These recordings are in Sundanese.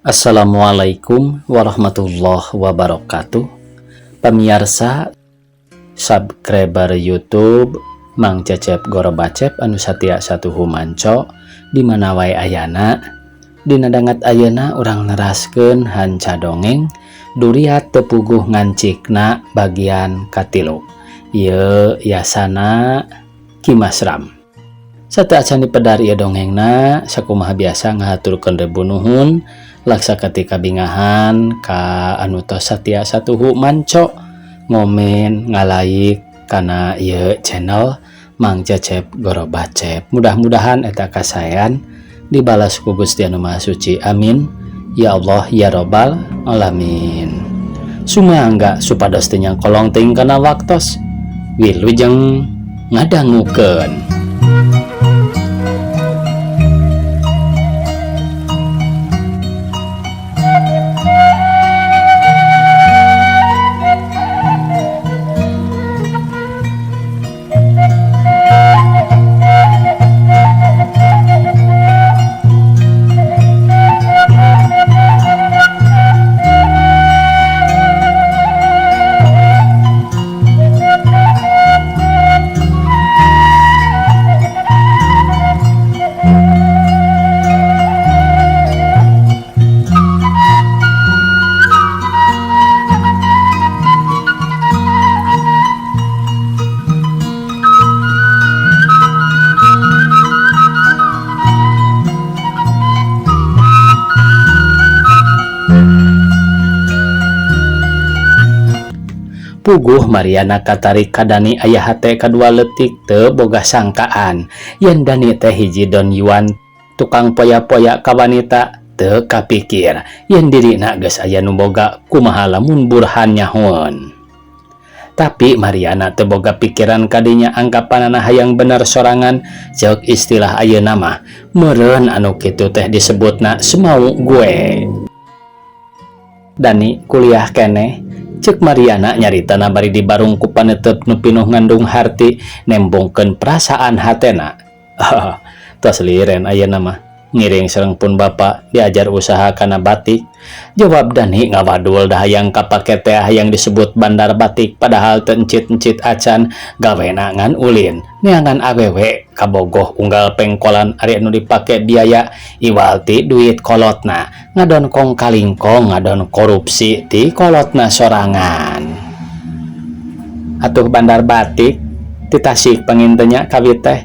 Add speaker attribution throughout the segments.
Speaker 1: Assalamualaikum warahmatullahi wabarakatuh. Pamiarsa subscriber YouTube Mang Cecep Gorobacep anu satia satuhu manco di mana wae ayana. Dina danget ayeuna urang neraskeun hanca dongeng Duriat Teu Puguh Ngancikna bagian katilu. Ieu yasana Ki Masram. Sateuacan dipedar ieu dongengna, sakumaha biasa ngahaturkeun rebu nuhun laksa ketika bingahan ka anu tos satia satuhu manco ngomen ngalaik kana ieu channel Mang Cecep Gorobacep. Mudah-mudahan eta kasaean dibalas ku Gusti Anu Maha Suci, amin ya Allah ya Robbal alamin. Sumangga supados teu nyangkolong teuing kana waktos, wilujeng ngadangukeun. Puguh Mariana katarik ka Dani aya hate kadua leutik teu boga sangkaan yen Dani teh hiji Don Yuan tukang poya-poya ka wanita. Teu kapikir yen dirina geus aya nu boga, kumaha lamun Burhan nyahoeun. Tapi Mariana teu boga pikiran kadinya, anggapanana hayang bener sorangan. Ceuk istilah ayeuna mah meureun anu kitu teh disebutna semau gue. "Dani kuliah keneh," cek Mariana nyaritana bari dibarung ku panetep nu pinuh ngandung harti nembongkeun perasaan hatena. "Tos liren ayeuna mah, ngiring sareng pun bapak diajar usaha kana batik," jawab Dani ngawadul dah hayang kapake teh hayang disebut bandar batik, padahal teu encit-encit acan, gawena ngan ulin neangan awewe kabogoh unggal pengkolan. Ari anu dipake biaya iwal ti duit kolotna, ngadon kong kalingkong, ngadon korupsi ti kolotna sorangan. "Atuh bandar batik ti Tasik panginten nya kawit teh,"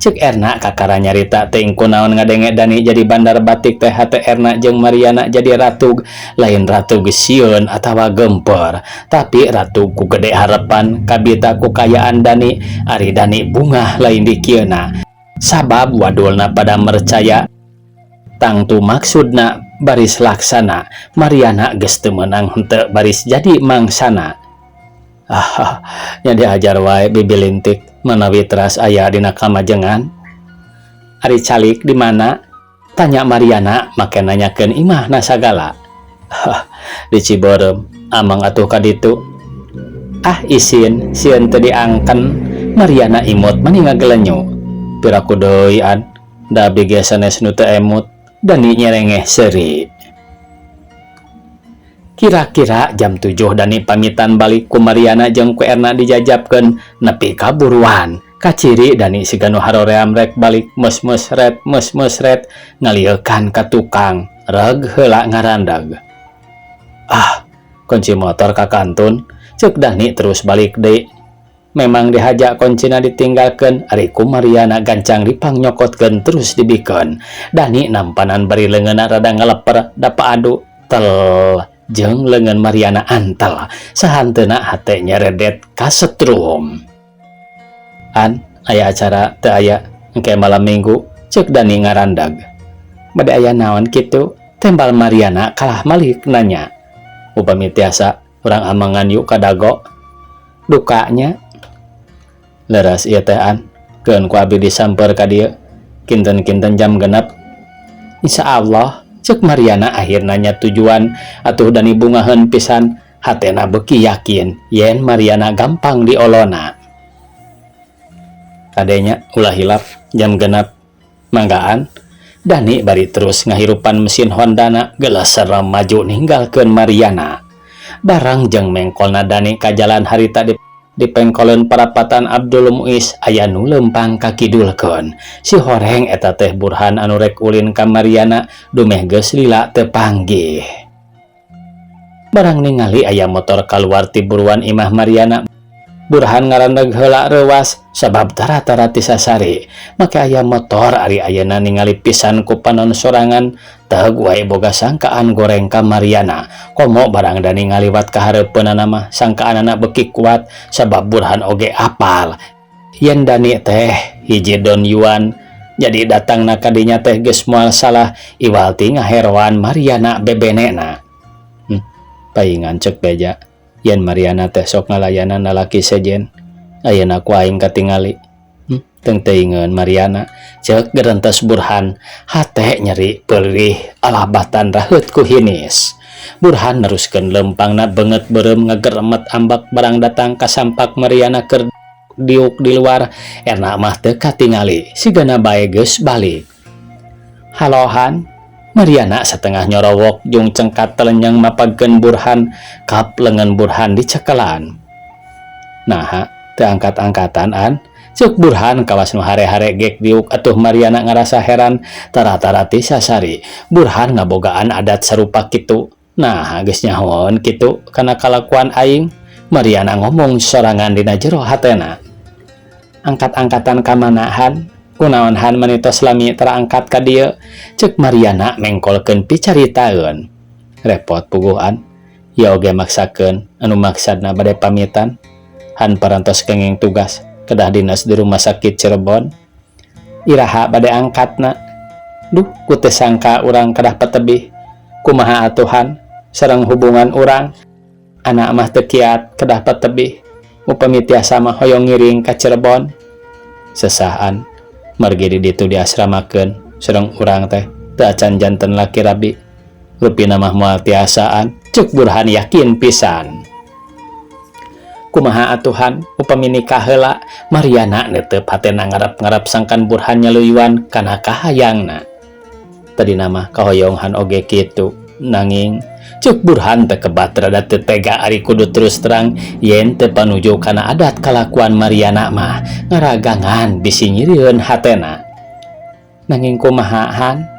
Speaker 1: cek Erna kakara nyarita. Teuing kunaon ngadenge Dani jadi bandar batik teh hate Erna jeung Mariana jadi ratug. Lain ratug sieun atawa gemper, tapi ratug ku gede harapan kabita ku kayaan Dani. Ari Dani bungah lain dikieuna sabab wadulna pada mercaya, tangtu maksudna baris laksana. Mariana geus teu meunang henteu baris jadi mangsana. "Ah, nya diajar wae bibilintik manawi teras aya dina kamajengan." "Ari calik di mana?" tanya Mariana make nanyakeun imahna sagala. "Di Cibeureum, amang atuh ka ditu." "Ah, isin, sieun teu diangken." Mariana imut mani ngagelenyu. "Piraku deui an, da abdi ge sanes nu teu emut," Dani nyerengeh seuri. Kira-kira jam 7 Dani pamitan balik, ku Mariana jeung ku Erna dijajabkeun nepi ka buruan. Kaciri Dani siga nu haroream rek balik, mes-mes ret mes-mes ret ngaliekan ka tukang reg heula ngarandag. "Ah, kunci motor ka kantun," cek Dani terus balik deui. Memang dihaja kuncina ditinggalkeun, ari ku Mariana gancang dipangnyokotkeun terus dibikeun. Dani nampanan bari leungeunna rada ngaleper da paadu tel jeung leungeun Mariana antel sahanteuna hate nyeredet kasetrum. "An, aya acara teu aya engke malam Minggu?" cek Dani ngarandag. "Bade aya naon kitu?" tembal Mariana kalah malik nanya. "Upami tiasa urang amangan yuk ka Dago." "Dukanya leres ieu teh an, keun ku abdi disamper ka dieu kinten-kinten jam 6." "Insya Allah," cek Mariana akhirna tujuan. Atuh Dani bungaheun pisan, hatena beuki yakin yen Mariana gampang diolona. "Kadenya, ulah hilap jam 6, manggaan." Dani bari terus ngahirupan mesin Hondana geleser maju ninggalkeun Mariana. Barang jeung mengkolna Dani ka jalan harita di pengkolan parapatan Abdul Muis aya nu lempang kakidulkeun. Si horeng eta teh Burhan anu rek ulin ka Mariana, dumeh geus lila teu panggih. Barang ningali aya motor kaluar ti buruan imah Mariana, Burhan ngarandeg heula reuwas sabab tara-tara ti sasari make aya motor. Ari ayeuna ningali pisan ku panon sorangan, teu wae boga sangkaan goreng ka Mariana. Komo barang Dani ngaliwat ka hareupeunana mah sangkaanana beuki kuat, sabab Burhan oge apal yen Dani teh hiji Don Yuan, jadi datangna ka dinya teh geus moal salah iwal ti ngaheroan Mariana bebenena. Paingan cek beja yen Mariana teh sok ngalayanan lalaki sejen, ayeuna ku aing katingali. Teuing-teuingeun Mariana, ceuk gerentes Burhan, hate nyeri perih alabatan raheut ku hinis. Burhan neruskeun lempangna, beungeut beureum ngageremet ambek barang datang ka sampak Mariana keur diuk di luar. Erna mah teu katingali, sigana bae geus balik. "Halo, Han." Mariana setengah nyorowok jeung cengkat telenyeng mapagkeun Burhan. Kap lengan Burhan dicekelan. "Naha teu angkat-angkatan, An?" ceuk Burhan kawas nu hare-hare gek diuk. Atuh Mariana ngarasa heran, tara-tara ti sasari Burhan ngabogaan adat sarupa kitu. "Nah, geus nyahoan kitu kana kalakuan aing?" Mariana ngomong sorangan dina jero hatena. "Angkat-angkatan ka mana, Han? Kunaon Han mani tos lami tara angkat ka dieu?" ceuk Mariana mengkolkeun picaritaeun. "Repot puguh, An. Ya oge maksakeun anu maksadna bade pamitan. Han parantos kenging tugas, kedah dinas di rumah sakit Cirebon. Iraha bade angkatna? Duh, ku teu sangka urang kedah patebih. Kumaha atuh, Han, sareng hubungan urang? Ana mah teu kiat kedah patebih. Upami tiasa mah hoyong ngiring ka Cirebon." "Sesah, An, margi di ditu diasramakeun sareng urang teh teu acan janten laki rabi. Rupina mah moal tiasaan," ceuk Burhan yakin pisan. "Kumaha atuh, Han, upami nikah heula?" Mariana neuteup hatena ngarep-ngarep sangkan Burhan nyaluyuan kana kahayangna. "Tadina mah kahoyong Han oge kitu, nanging," ceuk Burhan teu kebat, rada teu tega ari kudu terus terang yen teu panuju kana adat kalakuan Mariana mah ngaragangan bisi nyerieun hatena. "Nanging kumaha, Han?"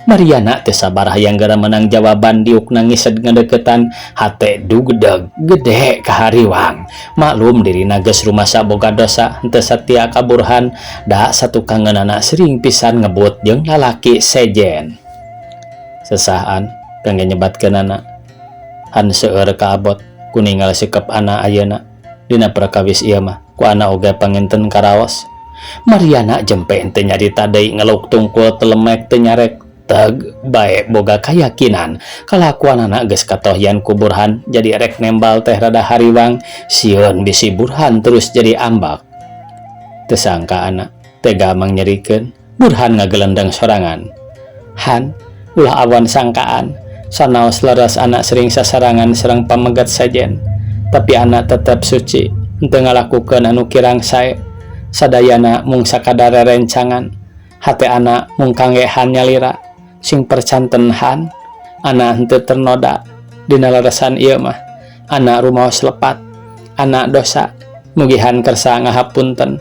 Speaker 1: Mariana teu sabar hayang geura menang jawaban, diukna ngised ngadeukeutan, hate dugdeg gede kahariwang. Maklum dirina geus rumasa boga dosa henteu satia ka Burhan, da satukangeunana sering pisan ngebut jeung lalaki sejen. "Sesah, An, kangge nyebatkeunana. Han seueur kaabot ku ningal sikep ana ayeuna dina perkawis ieu mah, ku ana oge panginten karaos." Mariana jempe henteu nyarita deui, ngeluk tungkul telemek teu nyarek, teg bae boga kayakinan kalakuanana geus katohyan ku Burhan, jadi rek nembal teh rada hariwang, sieun bisi Burhan terus jadi ambak. "Teu sangka ana tega mangnyerikeun," Burhan ngagelendeng sorangan. "Han, ulah awon sangkaan. Sanaos leres ana sering sasarangan sareng pamegat sejen, tapi ana tetep suci, henteu ngalakukeun anu kirang sae. Sadayana mung sakadar rerencangan. Hate ana mung kangge Han nyalira. Sing percanten, Han, ana henteu ternoda dina leresan ieu mah. Ana rumaos lepat, ana dosa. Mugi Han kersa ngahapunten.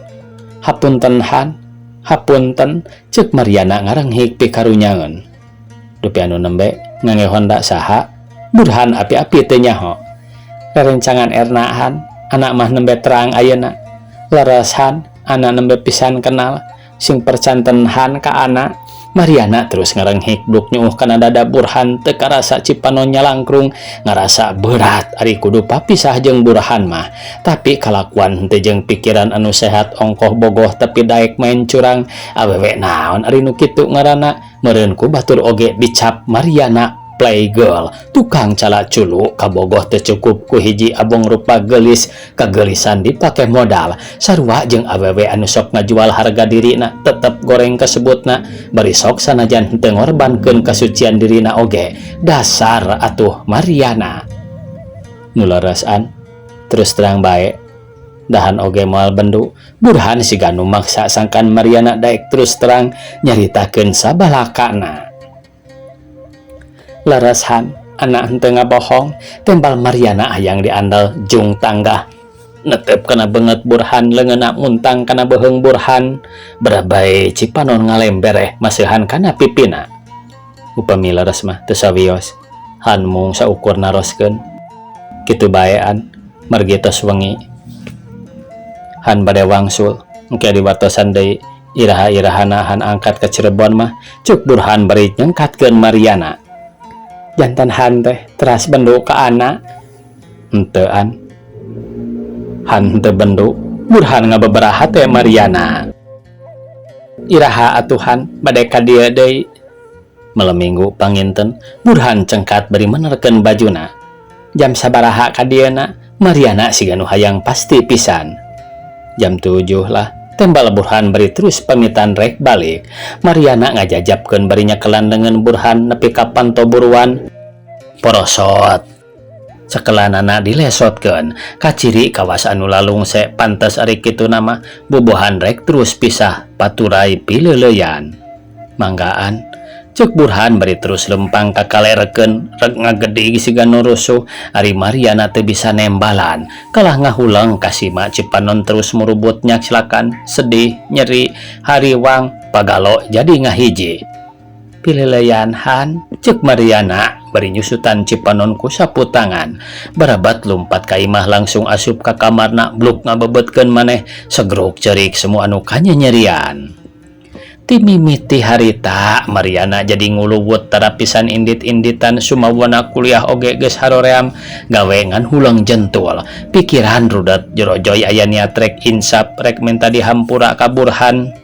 Speaker 1: Hapunten, Han, hapunten," ceuk Mariana ngarenghik pikarunyangeun. "Dupi anu nembe ngangge Honda saha?" Burhan api-api teu nyaho. "Rerencangan Erna, Han. Ana mah nembe terang ayeuna. Leres, Han, ana nembe pisan kenal. Sing percanten Han ka ana." Mariana terus ngarenghik duk nyuuh kana dada Burhan, teu karasa cipanon nyalangkrung, ngarasa berat ari kudu papisah jeung Burhan mah. Tapi kalakuan henteu jeung pikiran anu sehat, ongkoh bogoh tapi daek main curang. Awewe naon ari nu kitu ngaranna? Meureun ku batur oge dicap Mariana playgirl, tukang cala culu, kabogoh teu cukup ku hiji abong rupa geulis, kageulisan dipake modal. Sarua jeung awewe anu sok ngajual harga dirina, tetep goreng kasebutna, bari sok sanajan henteu ngorbankeun kasucian dirina oge. Dasar atuh Mariana. "Nu leres, An, terus terang bae. Dahan oge moal bendu. Burhan siga nu maksa sangkan Mariana daek terus terang nyaritakeun sabalakana. Leres Han, ana henteu ngabohong, tembal Mariana hayang diandel jung tanggah. Netep kana beungeut Burhan leungeunna muntang kana beuheung Burhan. Barabai cipanon ngalembereh maseuhan kana pipina. Upami leres mah teu sawios. Han mung saukur naroskeun. Kitu bae an, margi tos wengi. Han bade wangsul, engke diwartosan deui iraha-irahana Han angkat ka Cirebon mah, cuk Burhan bari nyengkatkeun Mariana. Jantan Han teh teras bendu ka ana. Henteu an. Han henteu bendu, Burhan ngababaraha teh Mariana. Iraha atuh Han bade ka dieu deui. Malam minggu panginten, Burhan cengkat bari menerkeun bajuna. Jam sabaraha ka dieuna? Mariana siga nu hayang pasti pisan. Jam 7 lah, tembal Burhan bari terus pamitan rek balik. Mariana ngajajapkeun bari nyekelan leungeun Burhan nepi ka panto buruan. Porosot. Cekelanana dilesotkeun, kaciri kawas anu lalungse pantes ari kituna mah bubuhan rek terus pisah paturai pileuleuyan. Manggaan, cek Burhan bari terus lempang kakalerekeun rek ngagedig siga nu rusuh ari Mariana teu bisa nembalan kalah ngahuleng kasima cipanon terus murubut nyakslakan sedih nyeri hariwang pagalo jadi ngahiji. Pileleyan Han, cek Mariana bari nyusutan cipanon ku sapu tangan. Barabat lumpat ka imah langsung asup ka kamarna bluk ngabebetkeun maneh segruk cerik semua anu kanyanyerian. Ti mimiti harita Mariana jadi nguluwut tarapisan indit-inditan sumawana kuliah oge geus haroream gawe ngan huleng jentul pikiran rudet jorojoy aya niat rek insap rek minta dihampura ka Burhan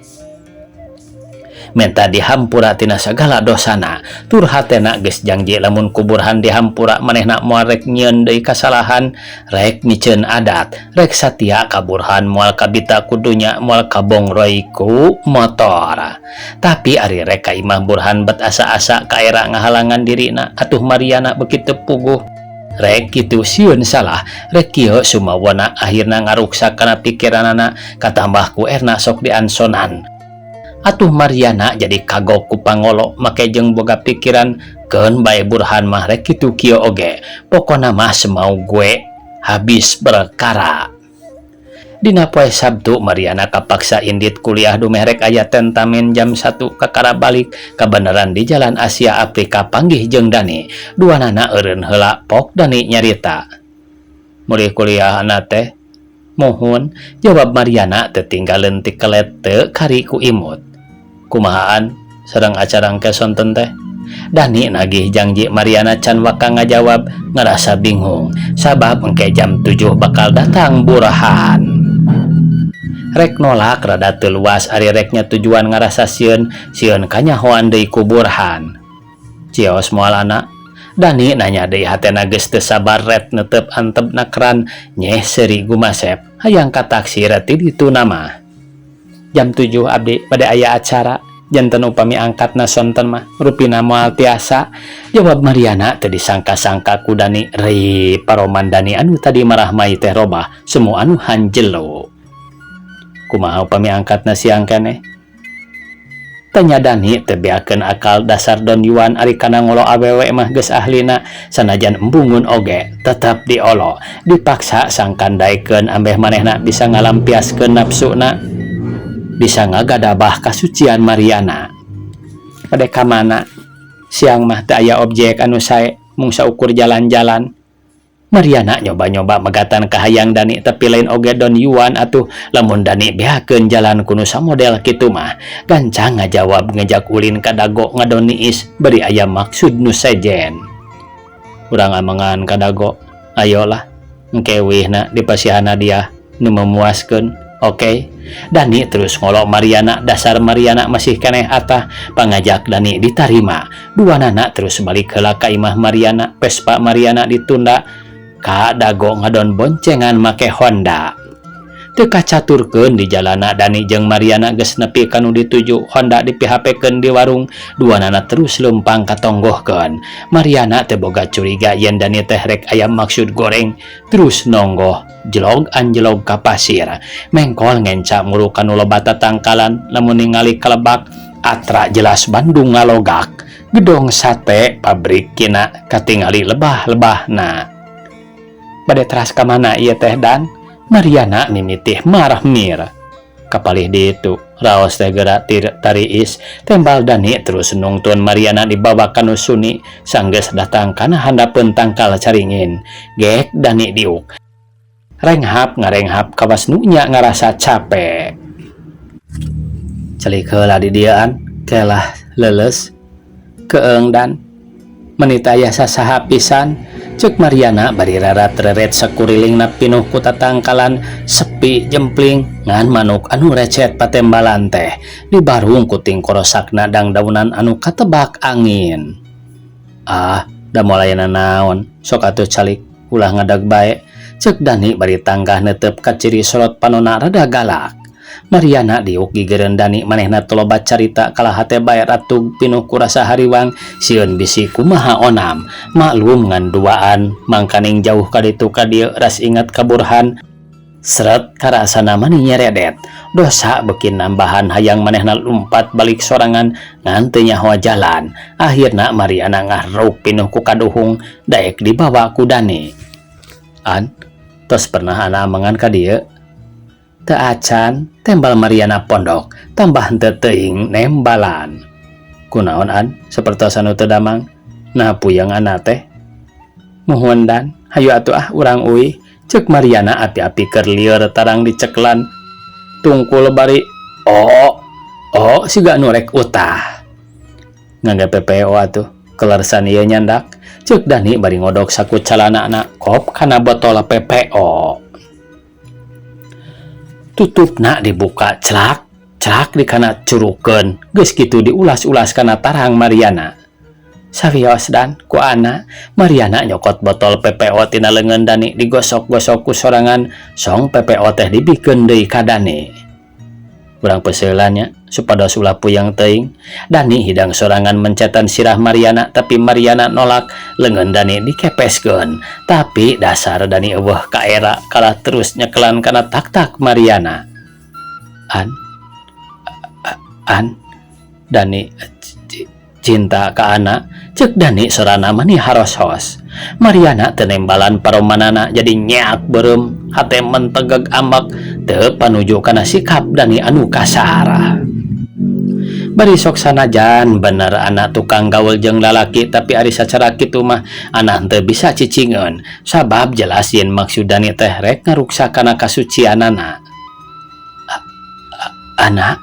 Speaker 1: minta dihampura tina sagala dosana tur hatena geus janji lamun ku Burhan dihampura manehna moal rek nyieun deui kasalahan rek miceun adat rek satia ka Burhan moal kabita ku dunya moal kabongroy ku motor. Tapi ari rek ka imah Burhan bet asa-asa kaera ngahalangan dirina atuh Mariana beuki teu puguh rek kitu sieun salah rek kieu sumawana akhirna ngaruksak kana pikiranana katambah ku Erna sok diansonan. Atuh Mariana jadi kagok ku pangolo make jeung boga pikiran keun bae Burhan mah rek kitu kieu oge pokona mah semau gue habis perkara. Dina poe Sabtu Mariana kapaksa indit kuliah dumeh rek aya tentamen jam 1 kakara balik kabeneran di Jalan Asia Afrika panggih jeung Dani duanana eureun heula pok Dani nyarita. Mulih kuliah ana teh muhun jawab Mariana teu tinggalin ti kelet teu kari ku imut. Kumahaan sareng acara engke sonten teh? Dani nagih janji Mariana can waka ngajawab ngerasa bingung sabab engke jam 7 bakal datang Burhan. Rek nolak rada teu luas ari reknya tujuan ngarasa sieun sieun kanyahoan deui ku Burhan. Cios moal ana? Dani nanya deui hatena geus teu sabar ret netep antep nakran nyeh seuri gumasep hayang ka taksi reti ditu nama. Jam 7 abdi bade aya acara janten upami angkatna sonten mah rupina moal tiasa jawab Mariana teu disangka-sangka ku Dani ri paroman Dani anu tadi marahmai teh robah semua anu hanjelo. Kumaha upami angkatna siang keneh? Tanya Dani teu beakeun akal dasar Don Yuan ari kana ngolo awewe mah geus ahlina sanajan embungun oge tetep diolo dipaksa sangkan daekeun ambeh manehna bisa ngalampiaskeun nafsuna bisa ngagadabah kasucian Mariana. Bade ka mana? Siang mah teu aya objek anu sae mung saukur jalan-jalan. Mariana nyoba-nyoba megatan kahayang Dani tapi lain oge Don Yuan atuh lamun Dani beakeun jalan kuno samodel kitu mah gancang ngajawab ngejak ulin ka Dago ngadon niis bari aya maksud nu sejen. Urang amengan ka Dago, ayolah engke wihna dipasihana dia nu memuaskeun. Oke, Dani terus ngolok Mariana dasar Mariana masih keneh atah pangajak Dani ditarima. Dua nana terus balik heula ka imah Mariana, Vespa Mariana ditunda ka Dago ngadon boncengan make Honda. Teu kacaturkeun di jalana Dani jeung Mariana geus nepi ka nu dituju. Honda dipihapekeun di warung, duanana terus leumpang katonggohkeun. Mariana teu boga curiga yen Dani teh rek aya maksud goreng, terus nonggoh jelog anjelog ka pasir. Mengkol ngenca muru ka nu loba tatangkalan lamun ningali ka lebak atra jelas Bandung ngalogak. Gedong sate pabrik kina katingali lebah-lebahna. Bade teras ka mana ieu teh Dan? Mariana mimitih marah mir. Kapalih ditu, raos teh geura tariis, tembal Dani terus nungtun Mariana dibawa ka nu suni sanggeus datang kana handapeun tangkal caringin. Gek Dani diuk. Renghap ngarenghap kawas nu nya ngarasa cape. Celik heula di dieuan, kelah leuleus. Keeng Dan. Meni teu aya sasaha pisan, ceuk Mariana bari rarat-reret sakurilingna pinuh ku tatangkalan sepi jempling ngan manuk anu recet patembalan teh dibarung ku tingkorosakna dangdaunan anu katebak angin. Ah, da moal aya nanaon, sok atuh calik ulah ngadag bae, ceuk Dani bari tanggah neuteup ka ciri sorot panona rada galak. Mariana diuk gigireun Dani manehna teu loba carita kalah hate bae ratug pinuh ku rasa hariwang sieun bisi kumaha onam. Maklum ngan duaan mangkaning jauh ka ditu ka dieu ras ingat ka Burhan. Seret karasana mani nyeredet. Dosa beuki nambahan hayang manehna lumpat balik sorangan ngan teu nyaho jalan. Akhirna Mariana ngahruk pinuh ku kaduhung daek dibawa ku Dani. An, tos pernah ana amengan ka dieu? Teu acan, tembal Mariana pondok, tambah henteu teuing nembalan. Kunaon an, sapertos anu teu damang? Nah puyeng ana teh. Muhun Dan, hayu atuh ah urang uih, ceuk Mariana api-api keur lieur tarang diceklan. Tungkul bari oh, oh siga nu rek utah. Ngangge PPO atuh, kelersan ieu nyandak, ceuk Dani bari ngodok saku calanana kop kana botol PPO. Tutupna dibuka celak, celak dikana curukeun, geus kitu diulas-ulas kana tarang Mariana. Sawios Dan, ku ana, Mariana nyokot botol PPO tina leungeun Dani digosok-gosok ku sorangan, song PPO teh dibikeun deui ka Dani. Urang peuseulan nya, supados ulah puyeng teuing. Dani hidang sorangan mencetan sirah Mariana, tapi Mariana nolak, leungeun Dani dikepeskeun. Tapi dasar Dani eueuh kaera kalah terus nyekelan kana tak-tak Mariana. An, an, Dani cinta ka ana, ceuk Dani sorana mani haros-hos. Mariana teu nembalan paromanana jadi nyeak beureum, hate mentegeg ambek teu panuju kana sikap Dani anu kasar. Bari sok sanajan bener ana tukang gaul jeung lalaki tapi ari sacara kitu mah ana henteu bisa cicingeun sabab jelas yen maksud Dani teh rek ngaruksak kana kasucianana. Ana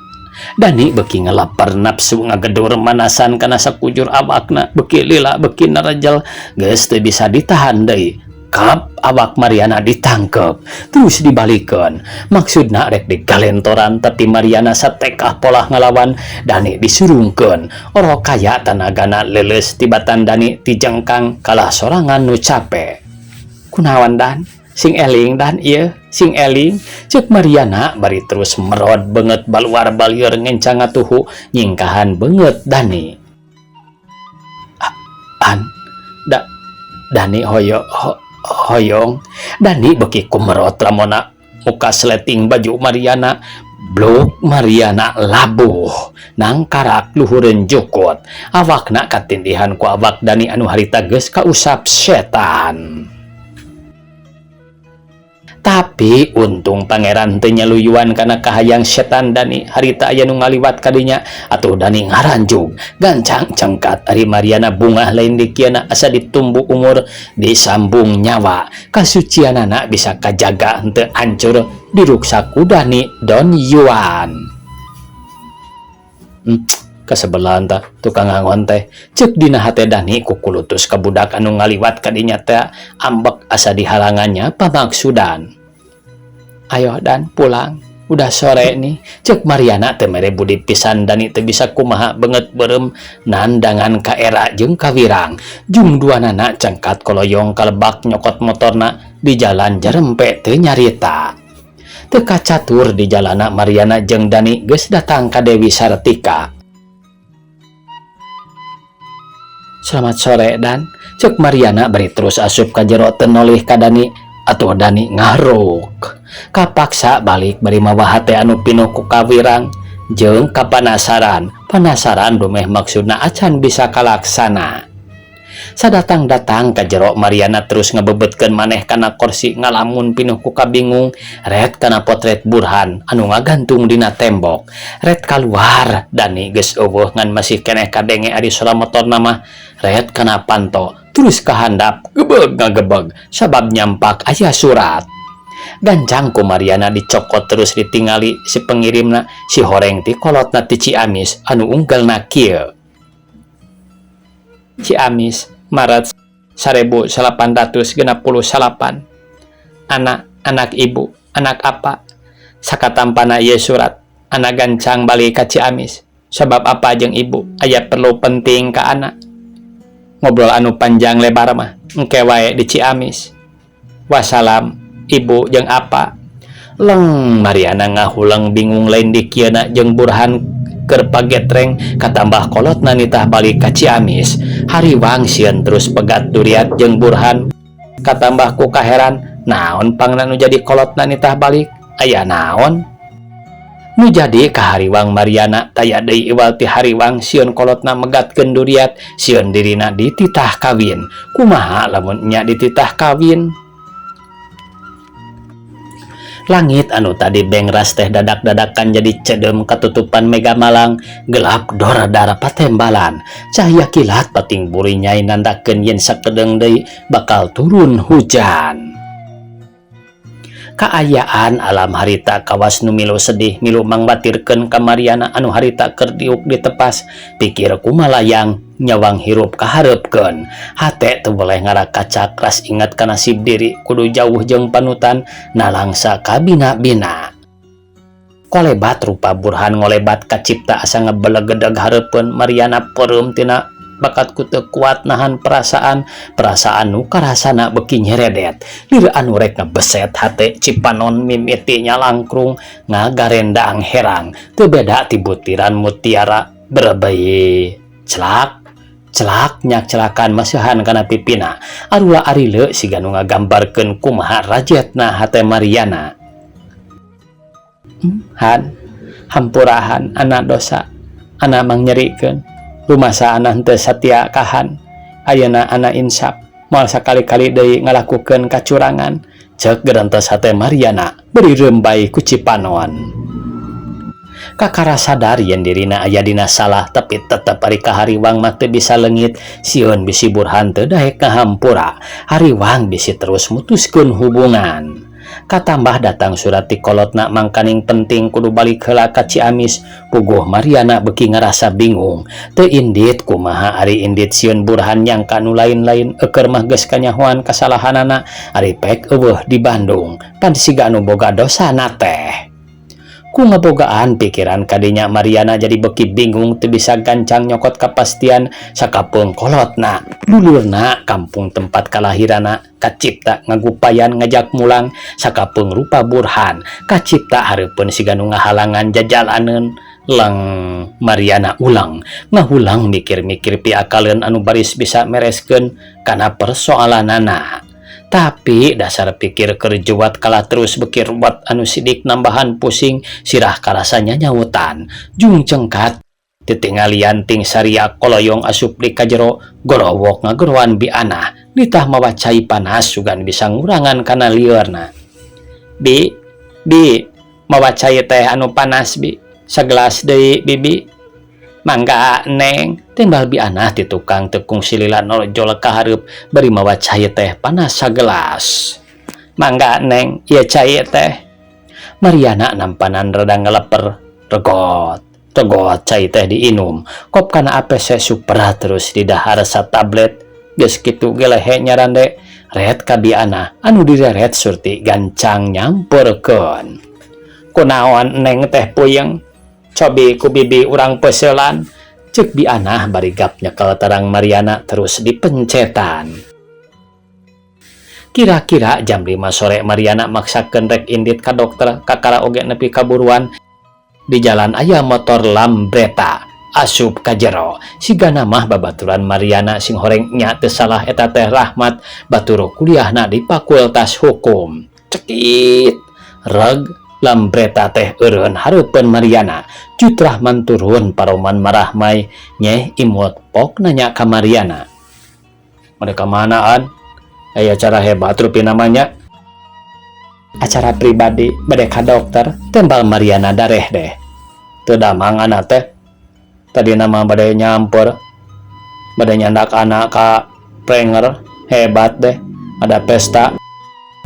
Speaker 1: Dani beuki ngalaper nafsu ngagedur manasan kana sakujur awakna beuki lila beuki narejel geus teu bisa ditahan deui. Kap awak Mariana ditangkep terus dibalikeun maksudna rek digalentoran tapi Mariana satekah polah ngalawan Dani disurungkeun orok kaya tanagana leuleus tibatan Dani tijengkang kalah sorangan nu cape. Kunaon Dan? Sing eling Dan ieu, sing eling, ceuk Mariana bari terus merod beungeut baluar balieur ngencang ngatuhu nyingkahan beungeut Dani. An, da, Dani hoyo, ho, hoyong. Dani beuki kumerot ramona muka sleting baju Mariana, bluk Mariana labuh nangkarak luhureun jukut awakna katindihan ku awak Dani anu harita geus kausap setan. Tapi untung pangeran teu nyaluyuan kana kahayang setan Dani harita aya nu ngaliwat kadinya atuh Dani ngaranjug gancang cengkat ari Mariana bungah lain dikiana asa ditumbu umur disambung nyawa kasucianana bisa kajaga henteu hancur diruksak ku Dani Don Yuan. Kasebelahan tah tukang ngangon teh, ceuk dina hate Dani kukulutus ka budak anu ngaliwat kadinya teh ambek asa dihalangannya pamaksudan. Ayo Dan pulang, udah sore nih, ceuk Mariana teh mere budi pisan Dani teu bisa kumaha beungeut beureum nandangan kaera jeung kawirang. Jung duanana cengkat koloyong kalebak nyokot motorna di jalan jarempe teu nyarita. Teu kacatur di jalana Mariana jeung Dani geus datang ka Dewi Sartika. Selamat sore Dan, cek Mariana bari terus asup ka jero teu nolih ka Dani atuh Dani ngaruk. Kapaksa balik bari mawa hate anu pinuh ku kawirang jeung kapanasaran, panasaran dumeh maksudna acan bisa kalaksana. Sadatang-datang ka jero Mariana terus ngebebetkeun maneh kana korsi ngalamun pinuh ku kabingung ret kana potret Burhan anu ngagantung dina tembok. Ret kaluar Dani geus eueuh ngan masih keneh kadenge ari sora motorna mah ret kana panto terus ka handap gebeg ngagebeg sabab nyampak aya surat. Gancang ku Mariana dicokot terus ditingali si pengirimna si horeng ti kolotna ti Ciamis anu unggelna kieu. Ciamis, Maret 1869. Anak, anak ibu, anak apa? Sakatampana ieu surat, anak gancang balik ka Ciamis. Sabab apa jeung ibu aya perlu penting ka anak. Ngobrol anu panjang lebar mah engke wae di Ciamis. Wassalam, ibu jeung apa? Leng Mariana ngahuleng bingung lain dikieuna jeung Burhan keur pagetreng katambah kolotna nitah balik ka Ciamis. Hariwang sieun terus pegat duriat jeung Burhan katambah ku kaheran naon pangna nu jadi kolotna nitah balik aya naon nu jadi kahariwang Mariana taya deui iwal ti hariwang sieun kolotna megatkeun duriat sieun dirina dititah kawin kumaha lamun nya dititah kawin. Langit anu tadi bengras teh dadak-dadakan jadi cedem katutupan mega malang gelap dora dara patembalan cahaya kilat pating buri nyai nandakeun yen sakedeung deui bakal turun hujan. Kaayaan alam harita kawas nu milu sedih milu mangwatirkeun ka Mariana anu harita keur diuk ditepas pikir kumalayang nyawang hirup kahareupkeun hate teu boleh ngarakacak ras ingat ka nasib diri kudu jauh jeung panutan nalangsa kabina-bina. Kolebat rupa Burhan ngolebat kacipta asa ngebelegedeg hareupeun Mariana peureum tina bakat ku teu kuat nahan perasaan perasaan nu karasana beuki nyeredet lir anu rek ngebeset hate cipanon mimiti nyalangkrung ngagarendang herang teu beda ti butiran mutiara berebei celak celak nyak celakan masihan kana pipina arula arile siga nu ngagambarkeun kumaha rajetna hate Mariana. Han hampurahan anak dosa anak mangnyerikeun rumasa anak henteu satia kahan ayeuna anak insaf moal sakali-kali deui ngalakukeun kacurangan ceuk gerentes hate Mariana beri rembai ku cipanon. Kakara sadar yen dirina aya dina salah tapi tetep ari kahariwang mah teu bisa leungit sieun bisi Burhan teu daek ngahampura hariwang bisi terus mutuskeun hubungan. Katambah datang surat ti kolotna mangkaning penting kudu balik heula ka Ciamis puguh Mariana beuki ngarasa bingung teu indit kumaha ari indit sieun Burhan nyangka nu lain-lain eueur mah geus kanyahoan kasalahanana ari pek eueuh di Bandung pan siga anu boga dosana teh. Ku ngabogaan pikiran kadinya Mariana jadi beuki bingung teu bisa gancang nyokot kapastian sakapeung kolotna dulurna kampung tempat kalahirana kacipta ngagupayan ngajak mulang sakapeung rupa Burhan kacipta hareupeun siga nu ngahalangan jajalaneun leng Mariana ulang ngahulang mikir-mikir piakaleun anu baris bisa mereskeun kana persoalanana. Tapi dasar pikir kerjuat kalah terus bekir ruwet anu sidik nambahan pusing sirah karasanya nyawutan jung cengkat titingalian ting saria koloyong asup di kajero gorowok ngageroan bianah nitah mawa cai panas sugan bisa ngurangan kana liurna. Bi, bi, mawa cai teh anu panas bi, segelas deui bibi. Mangga neng, timbal bianah ti tukang tekung silila norjol ka hareup bari mawa cai teh panas sagelas. Mangga neng, ieu cai teh. Mariana nampanan rada ngeleper, regot, regot cai teh diinum. Kop kana APC super terus didahar satablet. Geus kitu gelehe nyarande, ret ka bianah anu direret surti gancang nyamperkeun. Kunaon neng teh puyeng? Cobi ku bibi urang peselan cek bianah bari gap nyekel terang Mariana terus dipencetan. Kira-kira jam 5 sore Mariana maksakeun rek indit ka dokter, kakara oge nepi kaburuan. Di jalan aya motor Lambretta asup ka jero, sigana mah babaturan Mariana. Sing horeng nya teu salah, eta teh Rahmat, batur kuliahna di Fakultas Hukum. Cekit reg, Lambretta teh eureun hareupeun Mariana. Cut Rahman turun, paroman marahmai nyeh imut pok nanya ka Mariana, "Mereka manaan? Aya acara hebat rupina namanya." "Acara pribadi, bade ka dokter," tembal Mariana dareh deh. "Teu damang ana teh? Tadi nama bade nyampur, bade nyandak ana ka Prenger. Hebat deh, ada pesta,"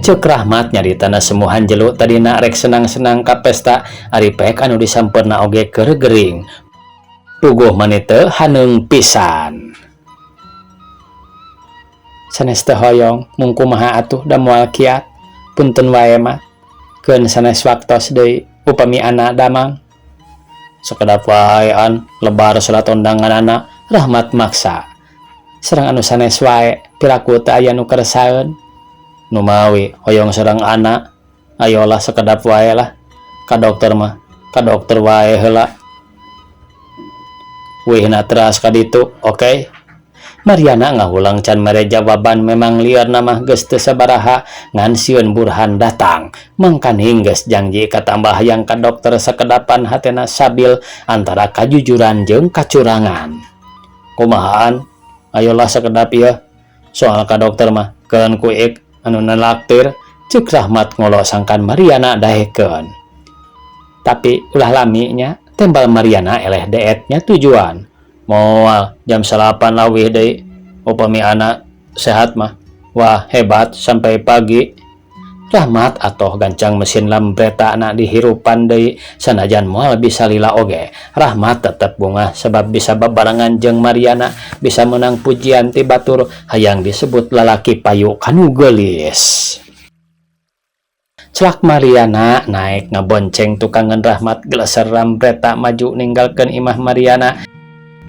Speaker 1: cek Rahmat nyaritana. Semuhan jelu tadina rek senang-senang ka pesta, ari pek anu disampeurna oge keur gering, puguh mani teu haneung pisan. "Sanes teu hoyong, mung kumaha atuh, da moal kiat. Punten wae mah, keun sanes waktos deui upami ana damang." "Sakedap wae an, lebar surat undanganana," Rahmat maksa. "Sareng anu sanes wae, piraku teu aya nu keresaeun." "Numawi hoyong sareng ana, ayolah sakedap wae lah. Ka dokter mah, ka dokter wae heula. Wihna teras ka ditu, oke?" Mariana ngahulang can mere jawaban. Memang lieur mah geus teu sabaraha, ngan sieun Burhan datang. Mangkaning geus janji katambah hayang ka dokter sakedapan, hatena sabil antara kajujuran jeung kacurangan. "Kumahaan? Ayolah sakedap ieu. Soal ka dokter mah keun ku ik anu nalaktir," cek Rahmat ngolo sangkan Mariana daekeun. "Tapi ulah lami nya," tembal Mariana eleh deetnya tujuan. "Moal, jam 9 lawih deui upami ana sehat mah. Wah, hebat, sampai pagi." Rahmat atoh gancang mesin Lambretta na dihirupan deui. Sanajan moal bisa lila oge, Rahmat tetep bungah sebab bisa babarengan jeung Mariana, bisa menang pujian ti batur, hayang disebut lalaki payu kanu geulis. Celak Mariana naik ngabonceng tukangan Rahmat, geleser Lambretta maju ninggalkeun imah Mariana,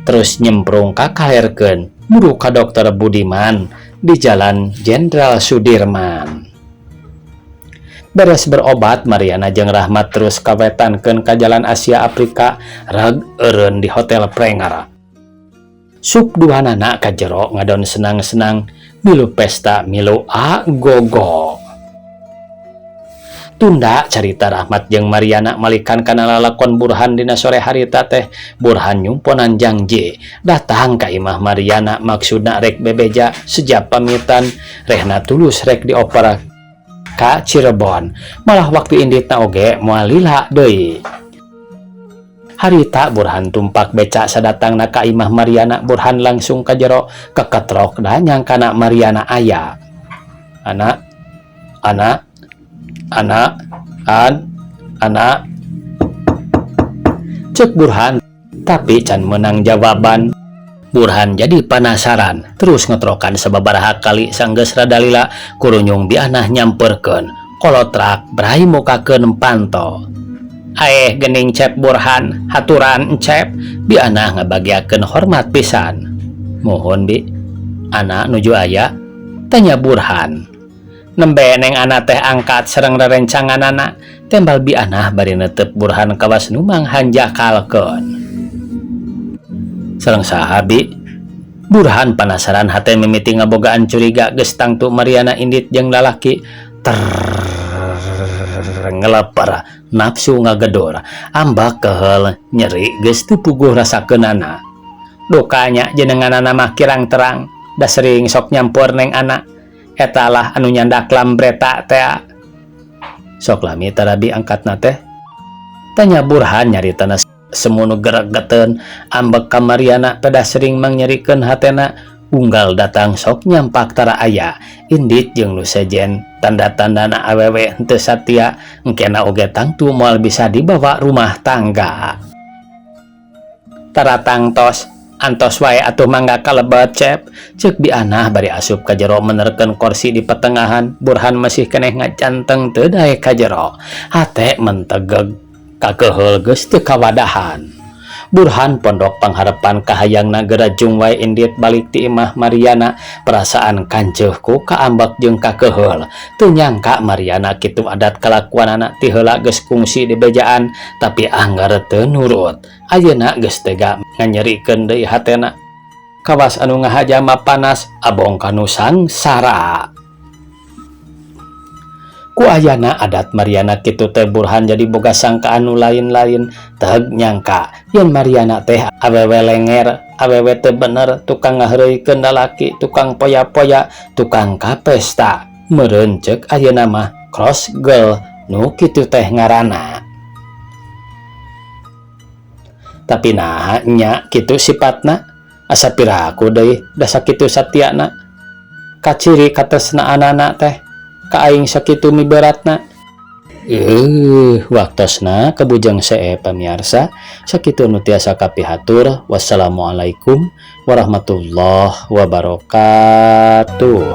Speaker 1: terus nyemprung kakalerkeun buru ka Dokter Budiman di Jalan Jenderal Sudirman. Beres berobat, Mariana jeung Rahmat terus kawetankeun ka Jalan Asia Afrika, rag eureun di Hotel Prenger. Sup duanana ka jero ngadon senang-senang, milu pesta, milu agogo. Tunda carita Rahmat jeung Mariana malikan kana lalakon Burhan dina sore harita teh. Burhan nyumponan janji datang ka imah Mariana, maksudna rek bebeja sejak pamitan, rehna tulus rek dioper ka Cirebon. Malah waktu inditna oge moal lila deui. Harita Burhan tumpak beca. Sadatangna ka imah Mariana, Burhan langsung ka jero, keketrok da nyangkana Mariana aya. "Ana, ana, ana, an, ana," cek Burhan, tapi can menang jawaban. Burhan jadi penasaran, terus ngetrokan sababaraha kali. Sanggeus rada lila, kurunyung bianah nyamperkeun kolotrak brai mukakeun panto. "Aeh, gening Cep Burhan, haturan Cep." Bianah ngabagiakeun hormat pisan. "Mohon bi, ana nuju aya?" tanya Burhan. "Nembe neng ana teh angkat sareng rerencanganana," tembal bianah bari netep Burhan kawas numang hanjakalkeun. "Sareng saha bi?" Burhan penasaran, hate mimiti ngabogaan curiga. Geus tangtu Mariana indit jeung lalaki. Ter ngeleper, nafsu ngagedor, ambak keheul, nyeri geus teu puguh rasakeunana. "Dukanya jenenganana mah kirang terang, da sering sok nyampur neng ana. Eta lah anu nyandak Lambretta tea." "Sok lami tarabi angkatna teh?" tanya Burhan nyaritana semunu geregeteun. Ambek ka Mariana pada sering mangyerikeun hatena, unggal datang sok nyampak tara aya, indit jeung nu sejen, tanda-tandana awewe henteu satia. Engkena oge tangtu moal bisa dibawa rumah tangga. "Tara tangtos, antos wae atuh, mangga kalebet Cep," cek bianah bari asup ka jero menerkeun kursi di petengahan. Burhan masih keneh ngacanteng, teu daek ka jero, hate mentegeg, kakeheul geus teu kawadahan. Burhan pondok pangharepan kahayangna gerajung wae indit balik ti imah Mariana perasaan kanceuh ku kaambek jeung kakeheul. Teu nyangka Mariana kitu adat kalakuanana ti heula geus kungsi dibejaan tapi angger teu nurut. Ayeuna geus tega nganyerikeun deui hatena. Kawas anu ngahaja mah panas abong kanu sangsara. Ku ayana adat Mariana kitu teh Burhan jadi boga sangkaan nu lain-lain teu nyangka yen Mariana teh awewe lenger, awewe teu bener, tukang ngaheureuikeun lalaki, tukang poya-poya, tukang kapesta. Meureun ceuk ayeuna mah cross girl nu kitu teh ngaranna. Tapi naha nya kitu sipatna asa piraku deui da sakitu satiana. Kaciri katresnaanana teh ka aing sakitu miberatna. Waktosna kabujeng see pamiarsa sakitu nu tiasa kapihatur. Wassalamualaikum warahmatullahi wabarakatuh.